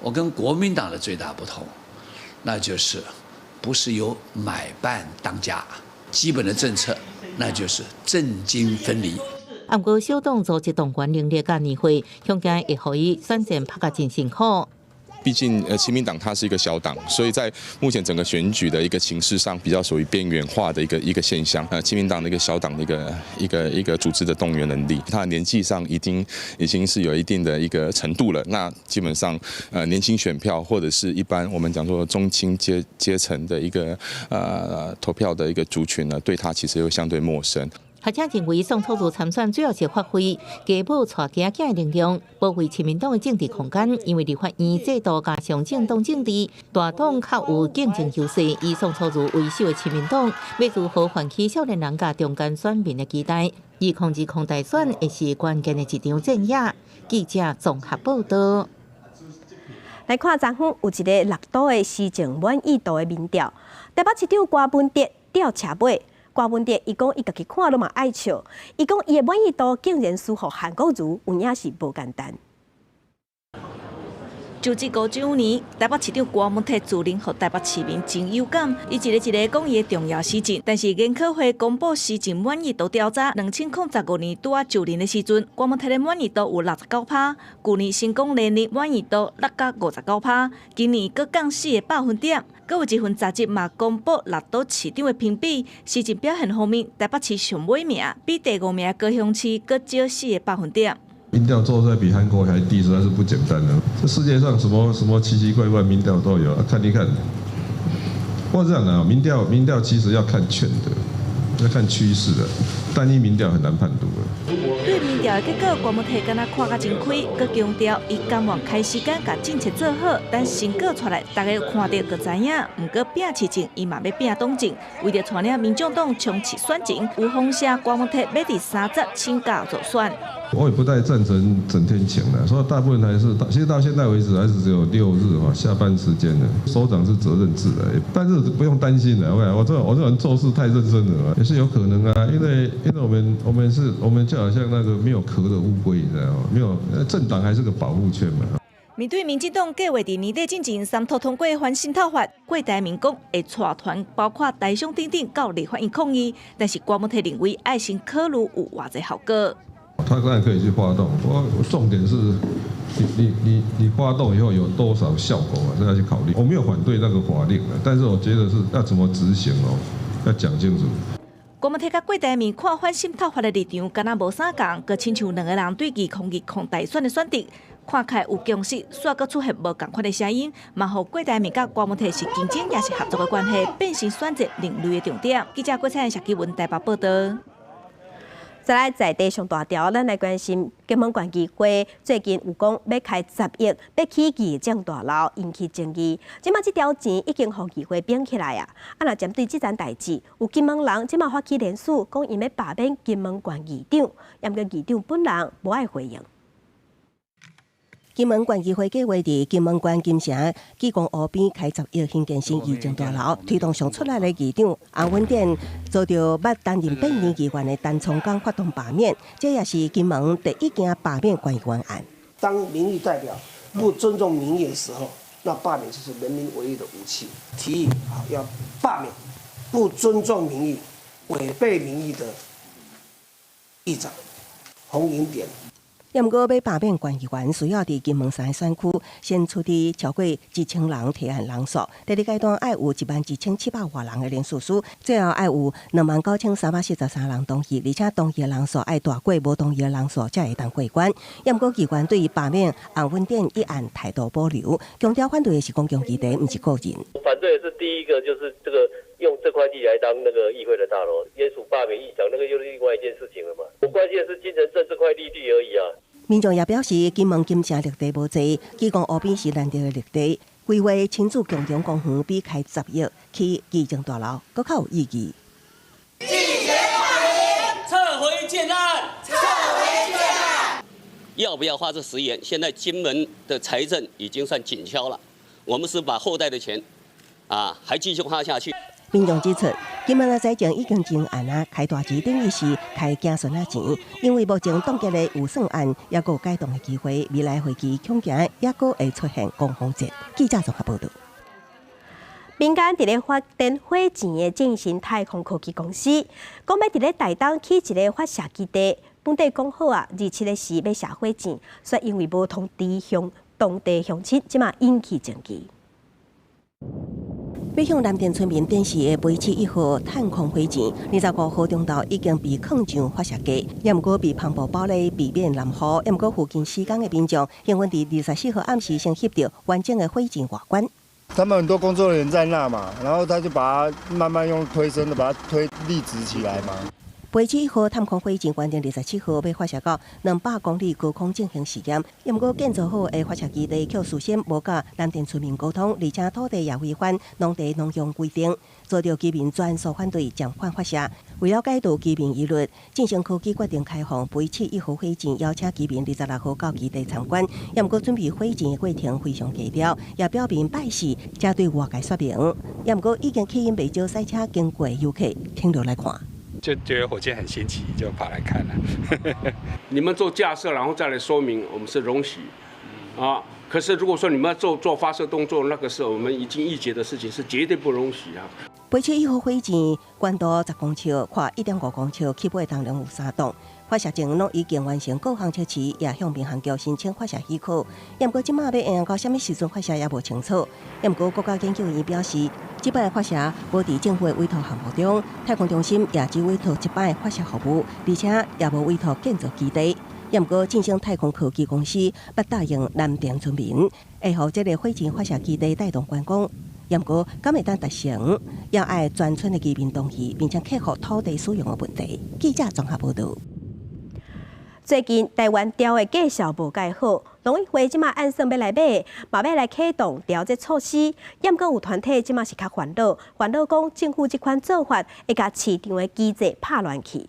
我跟國民黨的最大不同，那就是不是由買辦當家，基本的政策那就是政經分離。毋過小黨組織動員能力佮年歲，恐驚會予伊選戰拍甲真辛苦。畢竟，親民黨它是一個小黨，所以在目前整個選舉的一個情勢上，比較屬於邊緣化的一個現象。親民黨的一個小黨的一個組織的動員能力，他的年紀上已經是有一定的一個程度了。那基本上，年輕選票或者是一般我們講說中青階層的一個投票的一個族群呢，對他其實又相對陌生。學者認為，宋楚瑜參選主要是發揮家母帶囝囝的能量，保衛親民黨的政治空間。因為立法院制度加上政黨政治，大黨較有競爭優勢。以宋楚瑜為首的親民黨，欲如何喚起少年人佮中間選民的期待？2020大選會是關鍵的一場戰役。記者綜合報道。來看昨昏有一个六都的施政滿意度的民調，台北市長柯文哲吊車尾。柯文哲伊講伊家己看攏嘛愛笑，伊講伊的滿意度竟然輸予韓國瑜，有影是無簡單。就職5週年，台北市長柯文哲自認予台北市民真有感，伊一个一个講伊的重要施政。但是研考會公布施政滿意度調查，2015年拄仔就任的時陣，柯文哲的滿意度有69%，舊年成功連任滿意度落甲59%，今年閣降4個百分點。閣有一份雜誌嘛公布六都市長的評比，施政表現方面，台北市上尾名，比第五名高雄市閣少4個百分點。民調做出來比韓國還低，實在是不簡單的。這世界上什麼什麼奇奇怪怪民調都有，看一看。不過這樣的民調，民調其實要看趨的，要看趨勢的，單一民調很難判讀的。對民調的結果，柯文哲敢若看甲真開，閣強調伊甘願開時間共政策做好，等成果出來，大家看著就知影。毋過拼市政，伊嘛欲拼黨政，為著帶領民眾黨衝刺選情，有風聲柯文哲欲佇三十請假助選。我也不太贊成整天請的，所以大部分還是，其實到現在為止還是只有6日哈下班時間的。首長是責任制的，但是不用擔心的。我這人做事太認真了，也是有可能啊，因為我們就好像那個沒有殼的烏龜，你知道嗎？沒有政黨還是個保護圈嘛。面對民進黨計劃佇年底進前三讀通過反滲透法，郭台銘講會帶團，包括台商等等到立法院抗議，但是柯文哲認為愛先考慮有偌濟效果。他當然可以去發動，我重點是你發動以後有多少效果啊？這要去考慮。我沒有反對那個法令，但是我覺得是要怎麼執行哦，要講清楚。柯文哲佮郭台銘看反滲透法的立場，敢若無啥仝，閣親像兩个人對2020大選的選擇，看起來有共識，煞閣出現無仝款的聲音，嘛予郭台銘佮柯文哲是競爭抑是合作的關係，變成選戰另類的重點。記者郭彩謝基文台北報道。再來在地上大條，咱來關心金門縣議會最近有講欲開10億，欲起議政大樓，引起爭議。這馬這條錢已經予議會綁起來啊！啊，若針對這件代誌，有金門人這馬發起聯署，講𪜶欲罷免金門縣議長，毋過議長本人無愛回應。金門縣議會計劃佇金門縣金城濟公湖邊開10億興建新議政大樓，推動上出力的議長洪文典遭著捌擔任八年議員的陳聰剛發動罷免，這也是金門第一件罷免縣議員案。當民意代表不尊重民意的時候，那罷免就是人民唯一的武器。提議啊，要罷免不尊重民意、違背民意的議長洪英典。毋過欲罷免縣議員，需要佇金門三个選區先處置超過1000人提案人數。第二階段愛有11,700外人的聯署書，最後愛有29,343人同意，而且同意的人數愛大過無同意的人數，才會當過關。毋過議員對罷免洪文典一案態度保留，強調反對的是公共議題，毋是個人。反對的是第一個，就是這個用這塊地來當那個議會的大樓，也屬罷免議長，那個又是另外一件事情了嘛。我關心的是金城鎮這塊綠地而已啊。民眾也表示，金門金城綠地無濟，基隆湖邊是難得的綠地，規劃親子共融公園比開10億起議政大樓閣較有意義。拒絕罷免，撤回建案，撤回建案。要不要花這10億？現在金門的財政已經算緊俏了，我們是把後代的錢啊，還繼續花下去。民眾指出，金門的財政已經真絚啊，開大錢等於是開子孫仔錢，因為目前凍結的預算案猶閣有改動的機會，未來會期恐驚猶閣會出現攻防戰。記者綜合報道。民間佇咧發展火箭的正新太空科技公司，講欲佇咧台東起一个發射基地，本底講好啊，27日時欲射火箭，卻因為無通知鄉當地鄉親，這馬引起爭議。欲向藍田村民展示的北七一號探空火箭，25號中晝已經被放上發射架，也毋過被帆布包咧避免淋雨，也毋過附近施工的民眾，興奮佇24號暗時先翕著完整的火箭外觀。他們很多工作人員在那嘛，然後他就把它慢慢用推升的把它推立直起來嘛。北七一號探空火箭原定27號欲發射到200公里高空進行試驗，毋過建造好的發射基地卻事先無佮藍田村民溝通，而且土地也違反農地農用規定，遭到居民全數反對暫緩發射。為了解除居民疑慮，正新科技決定開放北七一號火箭，邀請居民26號到基地參觀。毋過準備火箭的過程非常低調，也表明拜四才對外界說明。毋過已經吸引袂少賽車經過的遊客停落來看。就覺得火箭很新奇，就跑來看了。你們做架設，然後再來說明，我們是容許啊。可是如果說你們要做發射動作，那個是我們已經議決的事情，是絕對不容許啊。北七一號火箭高度10公尺，寬1.5公尺，起飛重量有3噸。發射前攏已經完成各項測試，也向民航局申請發射許可。毋過這馬欲用到啥物時陣發射也無清楚。毋過國家研究院表示，這擺發射無佇政府的委託項目中，太空中心也只委託一擺發射服務，而且也無委託建造基地。毋過正新太空科技公司捌答應藍田村民，會予這个火箭發射基地帶動觀光。毋過，敢會當達成，要愛全村的居民同意，並且克服土地使用的問題。記者綜合報道。最近台灣鯛的價數無蓋好，農委會這馬按算欲來買，嘛欲來啟動調節措施。毋過有團體這馬是較煩惱，煩惱講政府這款做法會共市場的機制拍亂去。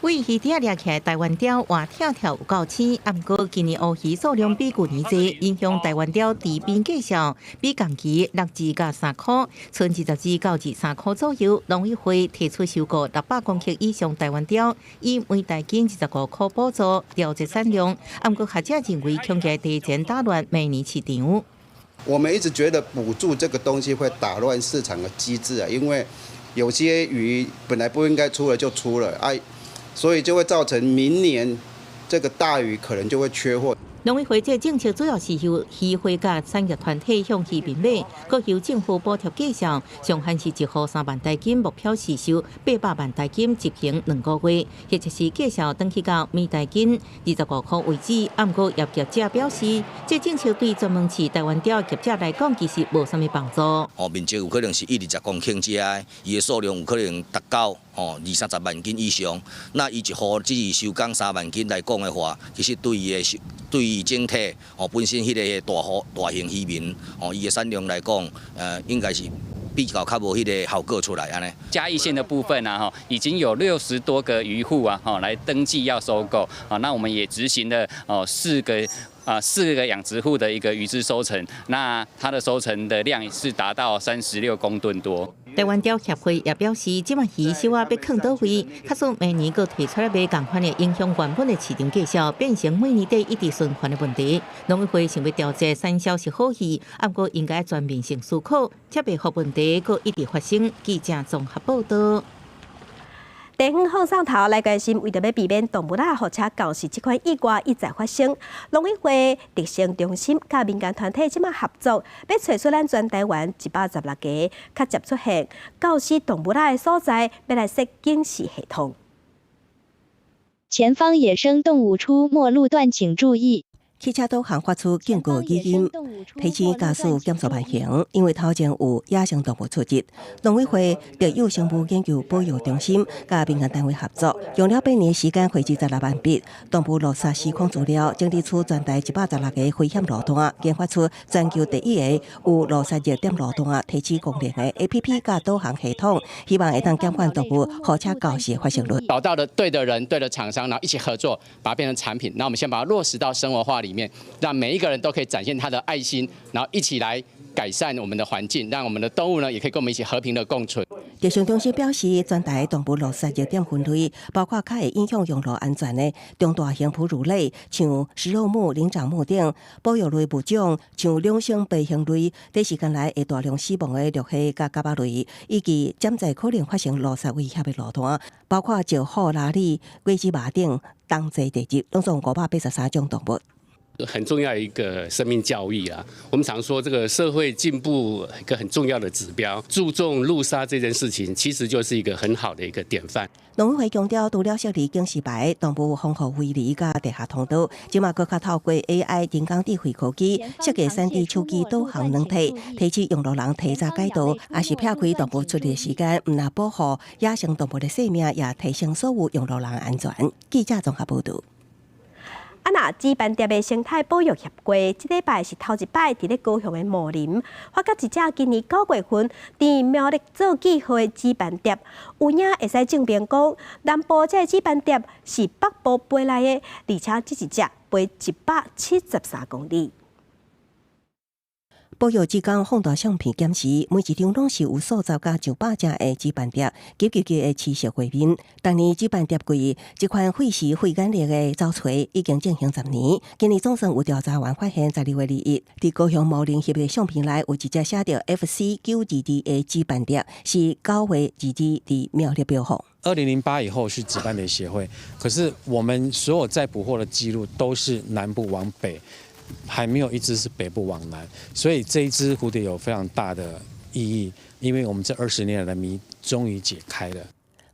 對魚埕掠起來台灣鯛活跳跳有夠鮮，毋過今年烏魚數量比舊年濟，影響台灣鯛池邊價數比同期6至3塊，賰20至到23塊左右。農委會提出收購600公克以上台灣鯛，以每大斤25塊補助調節產量。毋過學者認為，恐驚提前打亂明年市場。我們一直覺得補助這個東西會打亂市場的機制啊，因為有些魚本來不應該出了就出了，哎。所以就會造成明年這個大魚可能就會缺貨。農委會這政策主要是由漁會佮產業團體向漁民買，閣由政府補貼價數，上限是一戶3萬台金，目標是收800萬台金執行2個月，或者是價數轉去到每台斤25塊為止。毋過業業者表示，這政策對專門飼台灣鯛的業者來講，其實無啥物幫助。哦，面積有可能是1、20公頃遮，伊的數量有可能達到二三十萬斤以上。那伊一戶只是收工3萬斤來講的話，其實對伊的對伊整體本身彼个大戶大型漁民伊的產量來講，應該是比較較無彼个效果出來按呢。嘉義縣的部分啊，已經有60多個漁戶啊，來登記要收購，啊，那我們也執行了四個養殖戶的一個魚隻收成，那它的收成的量是達到36公噸多。台灣鯛協會也表示，這馬魚小仔欲囥佗位，假使明年閣提出來買仝款的影響原本的市場價數，變成每年底一直循環的問題。農委會想欲調節產銷是好意，毋過應該全面性思考，才袂予問題閣一直發生。記者綜合報道。地方放送頭來關心，為著欲避免動物仔予車咬死這款意外一再發生，農委會特生中心佮民間團體這馬合作，欲揣出咱全台灣116個較捷出現咬死動物仔的所在，欲來設警示系統。前方野生動物出沒路段，請注意。汽車導航發出警告語音，提醒駕駛減速慢行，因為頭前有野生動物出入。農委會特有生物研究保育中心佮民間單位合作，用了8年時間匯集16萬筆動物路殺時空資料，整理出全台116個危險路段，研發出全球第一个有路殺熱點路段提示功能的 APP 佮導航系統，希望會當減緩動物予車咬死的發生率。找到了對的人、對的廠商，然後一起合作，把它變成產品。那我們先把它落實到生活化裡面，讓每一個人都可以展現他的愛心，然後一起來改善我們的環境，讓我們的動物呢也可以跟我們一起和平的共存。特生中心表示，全台動物路殺熱點分類，包括較會影響用路安全的中大型哺乳類，像食肉目、靈長目等；保育類物種，像兩性爬行類，短時間內會大量死亡的陸蟹佮蛤仔類，以及潛在可能發生路殺威脅的路段，包括石虎、鯪鯉、果子馬等當地地質，攏總583種動物。很重要一個生命教育啊！我們常說這個社會進步一個很重要的指標，注重路殺這件事情，其實就是一個很好的一個典範。農委會強調，除了設立警示牌、動物防護圍籬佮地下通道，這馬閣較透過 AI 人工智慧科技設計3D 手機導航軟體，提醒用路人提早改道，抑是避開動物出入的時間，毋但保護野生動物的性命，也提升所有用路人安全。記者綜合報導。啊，若紫斑蝶的生態保育協會，這禮拜是頭一擺佇咧高雄的茂林，發覺一隻今年9月份佇苗栗做記號的紫斑蝶，有影會使證明講，南部這个紫斑蝶是北部飛來的，而且這一隻飛173公里。保育志工放大相片檢視，每一張攏是有數十佮上百隻的紫斑蝶，急急急的棲息畫面。當年紫斑蝶季這款費時費眼力的找揣已經進行10年，今年總算有調查員發現，12月21，佇高雄茂林翕的相片內有一隻寫著 FC922的紫斑蝶，是9月22佇苗栗標放。 2008以後是紫斑蝶協會，可是我們所有在捕獲的記錄都是南部往北。還沒有一隻是北部往南，所以這一隻蝴蝶有非常大的意義，因為我們這20年來的謎終於解開了。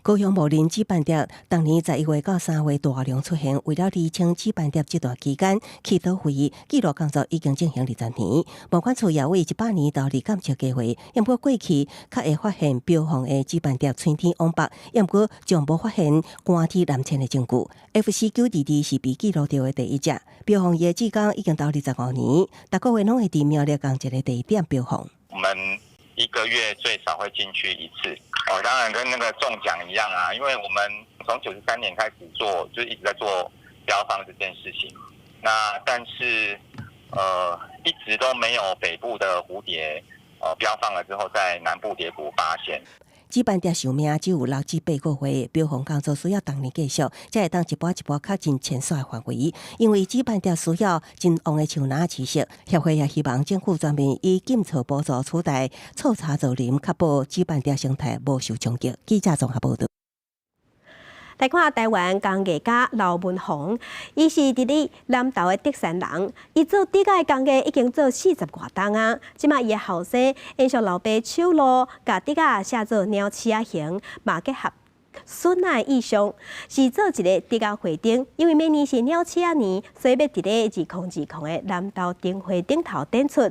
高雄茂林紫斑蝶，當年11月到3月大量出現，為了釐清紫斑蝶這段期間去佗位，記錄工作已經進行20年。疾管處也為100年投入監測計劃，毋過過去較會發現標放的紫斑蝶春天往北，毋過從無發現寒天南遷的證據。FC922是被記錄著的第一隻標放，伊的志工已經投入15年，逐個月攏會佇苗栗仝一个地點標放。我們一個月最少會進去一次，哦，當然跟那個中獎一樣啊，因為我們從93年開始做，就一直在做標放這件事情。那但是，一直都沒有北部的蝴蝶，標放了之後，在南部蝶谷發現。紫斑蝶壽命只有6至8個月，標放工作需要逐年繼續，才會當一步一步靠近遷徙範圍。因為紫斑蝶需要真旺的樹林棲息，協會也希望政府全面以禁錯補助取代錯插造林，確保紫斑蝶生態無受衝擊。記者綜合報導。來看台灣工藝家劉文宏，伊是佇咧南投的竹山人，伊做竹仔的工藝已經做40外冬啊。這馬伊的後生延續老爸手路，共竹仔寫做鳥鼠仔形，嘛結合筍仔的意象，是做一个竹仔花燈。因為明年是鳥鼠仔年，所以欲佇咧2020的南投燈會頂頭展出。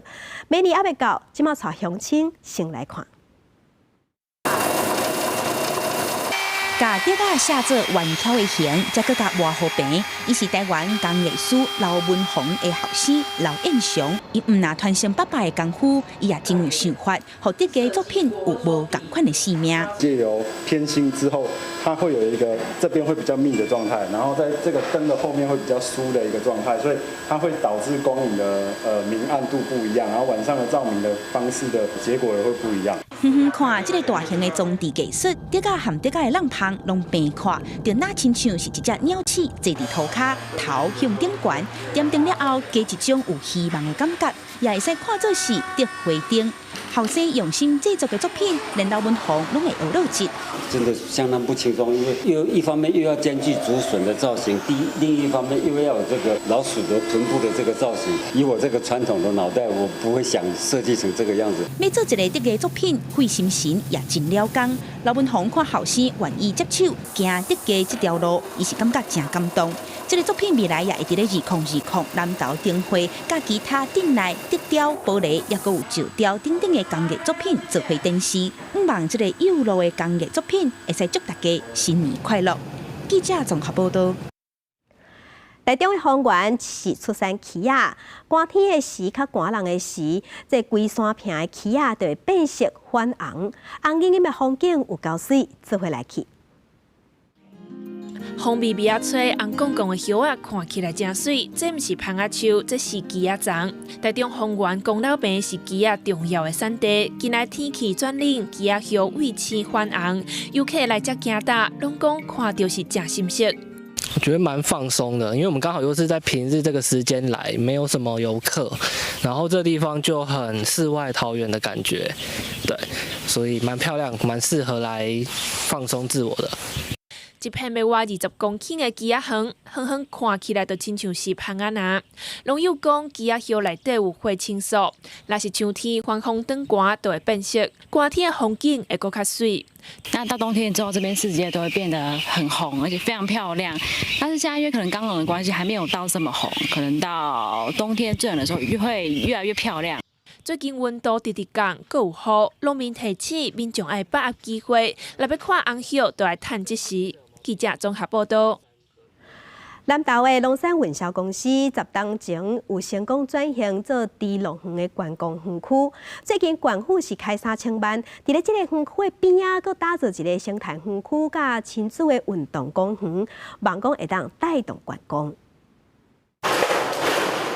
明年猶未到，這馬帶鄉親先來看。共竹仔寫做圓巧的形，才閣共磨予平。伊是台灣工藝師劉文宏的後生劉彦祥。伊毋但傳承爸爸的功夫，伊也真有想法，予竹藝作品有無仝款的生命。借由偏心之後，它會有一個這邊會比較密的狀態，然後在這個燈的後面會比較疏的一個狀態，所以它會導致光影的明暗度不一樣，然後晚上的照明的方式的結果也會不一樣。遠遠看這个大型的裝置藝術，竹仔和竹仔的櫳縫攏平闊，就若親像是一隻鳥鼠坐佇塗跤，頭向頂懸，點燈了後，加一種有希望的感覺，也會使看做是竹花燈。後生用心製作的作品，連劉文宏攏會學落舌。真的相當不輕鬆，因為又一方面又要兼具竹筍的造型，另一方面又要有這個老鼠的臀部的這個造型。以我這個傳統的腦袋，我不會想設計成這個樣子。欲做一个竹藝作品，費心神也真了工。劉文宏看後生願意接手行竹藝這條路，伊是感覺誠感動。這个作品未來也會佇咧2020南投燈會，佮其他鎮內竹雕、玻璃，抑閣有石雕等等的工藝作品做伙展示。向望這个幼路的工藝作品，會使祝大家新年快樂。記者綜合報道。台中的豐原是出產柿仔，寒天的時較寒冷的時，這龜山坪的柿仔就會變色反紅，紅猄猄的風景有夠媠，做伙來去。風微微仔吹，紅絳絳的葉仔看起來誠媠。這毋是蜂仔樹，這是柿仔欉。台中豐原公老坪是柿仔重要的產地。近來天氣轉冷，柿仔葉畏青反紅，遊客來遮行踏，攏講看著是誠心適。我覺得蠻放鬆的，因為我們剛好又是在平日這個時間來，沒有什麼遊客，然後這地方就很世外桃源的感覺，對，所以蠻漂亮，蠻適合來放鬆自我的。一片欲倚20公頃的柿仔園，遠遠看起來就親像是蜂仔林。農友講，柿仔葉內底有花青素，若是秋天寒風轉寒，就會變色。寒天的風景會閣較媠。那到冬天之後，這邊四季都會變得很紅，而且非常漂亮。但是現在因為可能剛冷的關係，還沒有到這麼紅，可能到冬天最冷的時候，會越來越漂亮。最近溫度直直降，閣有雨，農民提醒民眾愛把握機會，若欲看紅葉，就愛趁這時。記者綜合報道。南投的龍山運銷公司10冬前有成功轉型做豬樂園的觀光園區。最近縣府是開3000萬，佇咧這个園區的邊仔，閣打造一个生態園區佮親子的運動公園，望講會當帶動觀光。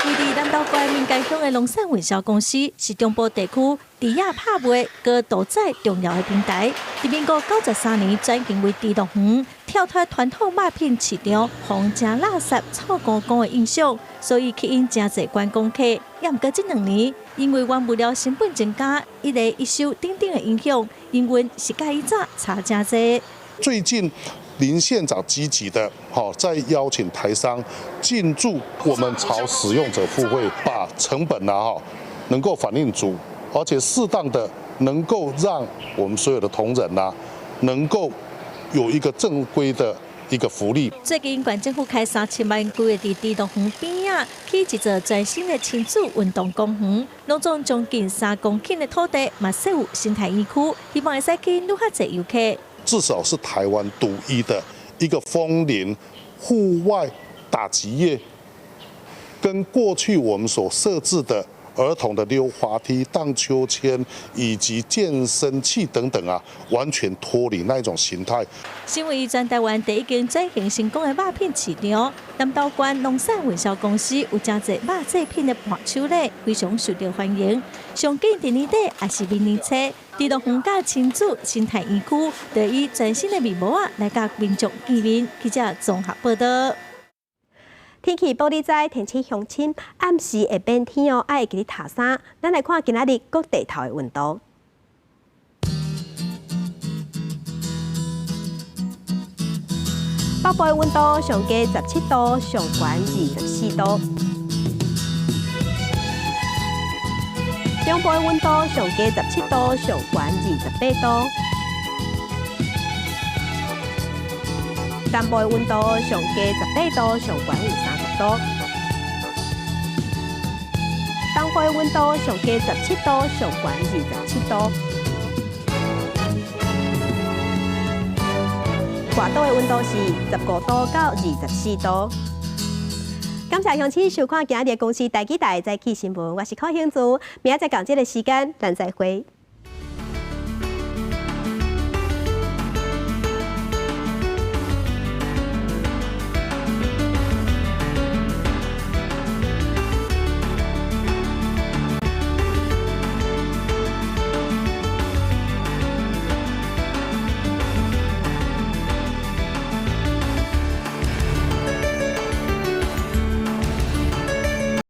位佇南投縣民間鄉的龍山運銷公司是中部地區豬仔拍賣佮屠宰重要的平台。佇民國93年轉型為豬樂園，跳脫傳統肉品市場，予人誠垃圾、臭糊糊的印象，所以吸引誠濟觀光客。也毋過這2年，因為原物料成本增加、一例一休等等的影響，營運是較以早差誠濟。最近林縣長積極的，在邀請台商進駐，我們朝使用者付費，把成本啊，能夠反映足，而且適當的能夠讓我們所有的同仁啊，能夠有一個正規的一個福利。最近縣政府開3000萬，規劃佇豬樂園邊仔起一座全新的親子運動公園，攏總將近3公頃的土地，嘛設有生態園區，希望會使吸引愈較濟遊客。至少是台灣獨一的一個楓林戶外打擊樂，跟過去我們所設置的兒童的溜滑梯、盪秋千以及健身器等等啊，完全脫離那一種形態。身為全台灣第一間轉型成功的肉品市場，南投縣農產運銷公司有誠濟肉製品的伴手禮，非常受到歡迎。上緊佇年底抑是明年初，豬樂園佮親子生態園區，就以全新的面貌仔來佮民眾見面。記者綜合報道。天氣報你知，提醒鄉親暗時會變天哦，愛會記得疊衫。咱來看今仔日各地頭的溫度。北部的溫度上低17度，上懸24度。中部的溫度上低17度，上懸28度。南部的溫度上低18度，上懸有30度。東部的溫度上低17度，上懸27度。外島的溫度是15度到24度。感謝鄉親收看今日的公視台語台早起新聞，我是柯興珠，明仔載仝這个時間，咱再會。